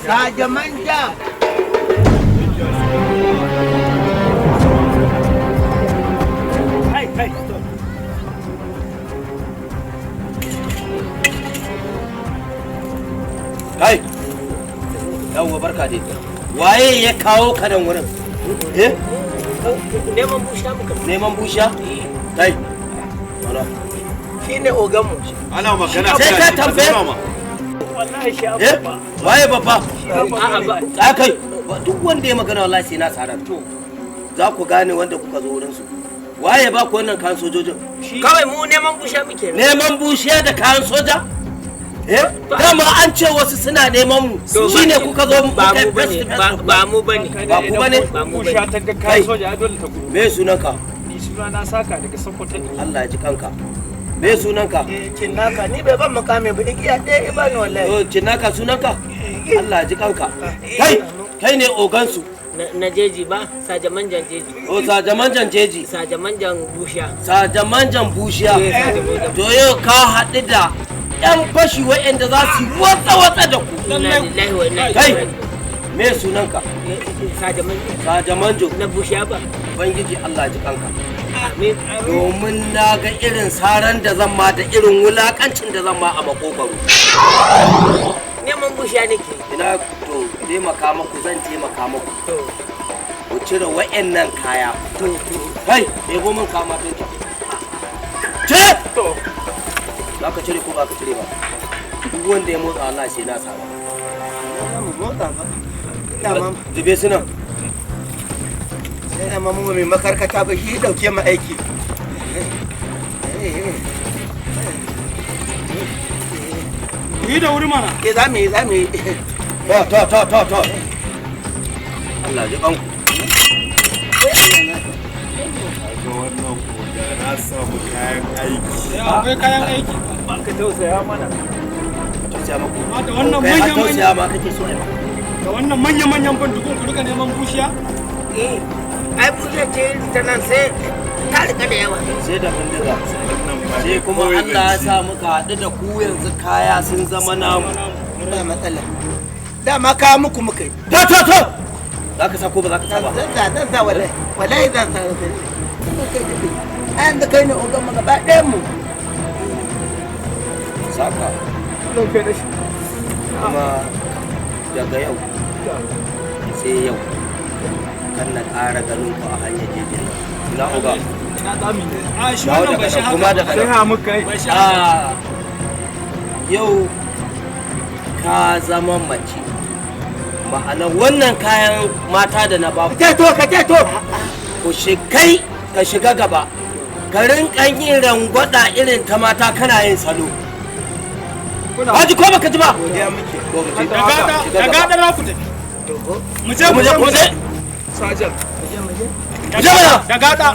Sajamanja. Kai, kai, stop. Kai, yawwa, barka dai. Waye ya kawo ka nan wurin? Eh? Neman busha muka. Neman bushiya? Kai, wala. Shi ne oganmu. Ana magana. Sai ka tambaye. Wallahi shi Eh? babba. Waye babba? A'a ba. A kai, duk wanda ya magana wallahi sai na sarar. To, za ku gane wanda kuka zo wurin su. Waye ba ku wannan kayan sojojin? Kawai mu neman busha muke. Neman bushiya da kayan soja? Eh? Dama an ce wasu suna neman mu. Shine kuka zo Ba muka yi mu bane, face to face ba da ku. ba mu bane. Ba ku bane? Ba mu Busha bane. ta ga kayan soja ai dole ta gudu. Me sunanka? Ni suna na Saka daga Sokoto ne. Allah ya ji kanka. Me sunanka? Cinnaka ni bai ban mukami ba, igiya ɗaya ibani wallahi. Oh, Cinnaka sunanka? Allah ya ji kanka. Kai, kai ne ogansu. Na jeji ba, sajamanjan jeji. O sajamanjan jeji, Sajamanjan busha. sajamanjan bushiya. Eh, sajamanjan. To yau ka haɗu da 'yan fashi waɗanda za su yi watsa-watsa da ku. Inna lillahi wa inna Kai, ilaihi raji'un. me sunanka? Sajamanjan. Sajamanjo, Na busha ba. Ubangiji Allah ya ji kanka. Amin. Domin na ga irin saran da zan ma da irin wulakancin da zan ma a makogwaro. Neman busha nake. Ina to taimaka maku, zan taimaka maku. To, Ku cire wa'annan kaya. to, to. Kai, ɗebo min kama ɗinka. Cire! Za ka cire ko ba ka cire ba? Duk wanda ya motsa Allah sai na saba. Za mu motsa ba. Dama Zube su nan. sai dama mu mai makarkata ba shi dauke mu aiki. Yi da wuri mana. Ke za mu yi, za mu yi. To, to, to, to, to. Allah ji kanku. Ga wannan koga na samu kayan aiki. Akwai kayan aiki. Ba ka tausaya mana. Tausaya maku. Da wannan Kai har manyan tausaya manyan ma kake so ai maka. da wannan manyan manyan bindigun ku rika neman bushiya? Eh, ai busha ce ta nan sai ta rika da yawa. Sai da bindiga. Wannan ba Sai kuma kawai Allah ya zance. sa muka haɗu da ku yanzu kaya sun zama namu. Ba matsala. Dama kawo muku muka yi. To, to, to. Za ka sa ko ba za ka sa ba? Zan sa, zan sa wallahi. Wallahi zan sa. An da kai ne ogan mu gaba ɗayan mu. Saka. Kuma daga yau sai yau kan na ƙara ganin ku a hanyar jejin nan. Ina oga. Ina tsami. A shi Dawo wannan daga ba shi nan, kuma haka. daga nan. Sai ha muka yi. Ah, yau ka zama mace, ma'ana wannan kayan mata da na baku Ka to, ka to. ku shigai ka shiga gaba, ka rinka yin rangwada irin ta mata, kana yin salo. Haji ko baka ji ba? Godiya muke. Ko mu je. Da gada, Shiga da gaba. gada za ku tafi. Mu je Mu je, mu je. Sajan. Mu je mana. Da gada.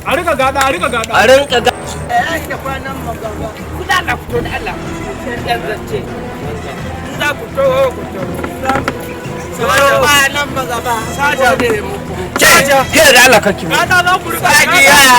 A rika gada, a rika gada. A rinka ga Eh, da kwanan mu gaba. Ku da Allah ku to da Allah. Yan zance. In za ku to ku to. Da kwanan mu gaba. Sajan. Ke, ke da Allah kake. Gada za ku rika. Sajiya.